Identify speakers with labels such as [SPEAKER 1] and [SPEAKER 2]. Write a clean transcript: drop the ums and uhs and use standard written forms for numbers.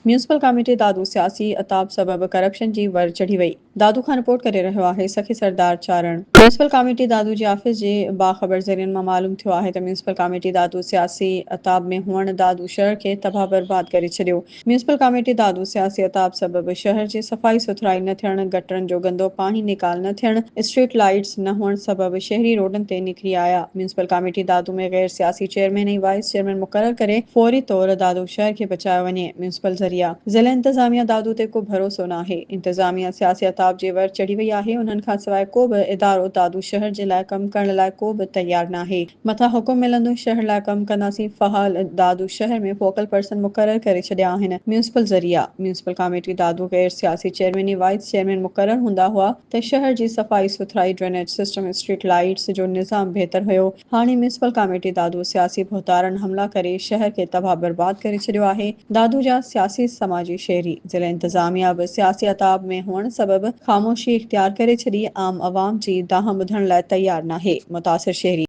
[SPEAKER 1] Municipal committee Dadu سياسي عتاب سبب ڪرپشن جي ور چڙهي وئي. دادو کان رپورٽ ڪري رهيو آهي سخي سردار چارڻ. ميونسپل ڪاميٽي دادو جي آفيس جي باخبر ذريعن مان معلوم ٿيو آهي ته ميونسپل ڪاميٽي دادو سياسي عتاب ۾ هئڻ دادو شهر کي تباهه برباد ڪري ڇڏيو. ميونسپل ڪاميٽي دادو سياسي عتاب سبب شهر جي صفائي سٿرائي نه ٿيڻ، گٽرن جو گندو پاڻي نيڪال نه ٿيڻ، اسٽريٽ لائيٽس نه هئڻ سبب شهري روڊن تي نڪري آيا. ميونسپل ڪاميٽي دادو ۾ غير سياسي چيئرمين ۽ وائيس چيئرمين مقرر ڪري فوري طور دادو شهر کي بچايو وڃي. ميونسپل ذريعا. ضلعي انتظاميا دادو تي ڪو ڀروسو ناهي. انتظاميا سياسي عتاب جي ور چڙهي وئي آهي، انهن کانسواء ڪو به ادارو دادو شهر جي لاء ڪم ڪرڻ لاء ڪو به تيار ناهي. مٿان حڪم ملندو شهر لاء ڪم ڪنداسين فحال دادو شهر ۾ فوڪل پرسن مقرر ڪري ڇڏيا آهن ميونسپل ذريعا ميونسپل ڪاميٽي دادو غير سياسي چيئرمين ۽ وائيس چيئرمين مقرر هوندا هئا ته شهر جي صفائي سٿرائي ڊرينيج سسٽم اسٽريٽ لائيٽس جو نظام بهتر هيو هاڻي ميونسپل ڪاميٽي دادو سياسي ڀوتارن حملا ڪري شهر کي تباهه برباد ڪري ڇڏيو آهي دادو جا سياسي سماجي شهري ضلعي انتظاميا به سياسي عتاب ۾ هئڻ سبب خاموشي اختيار ڪري ڇڏي عام عوام جي دانهن ٻڌڻ لاء تيار ناهي متاثر شهري.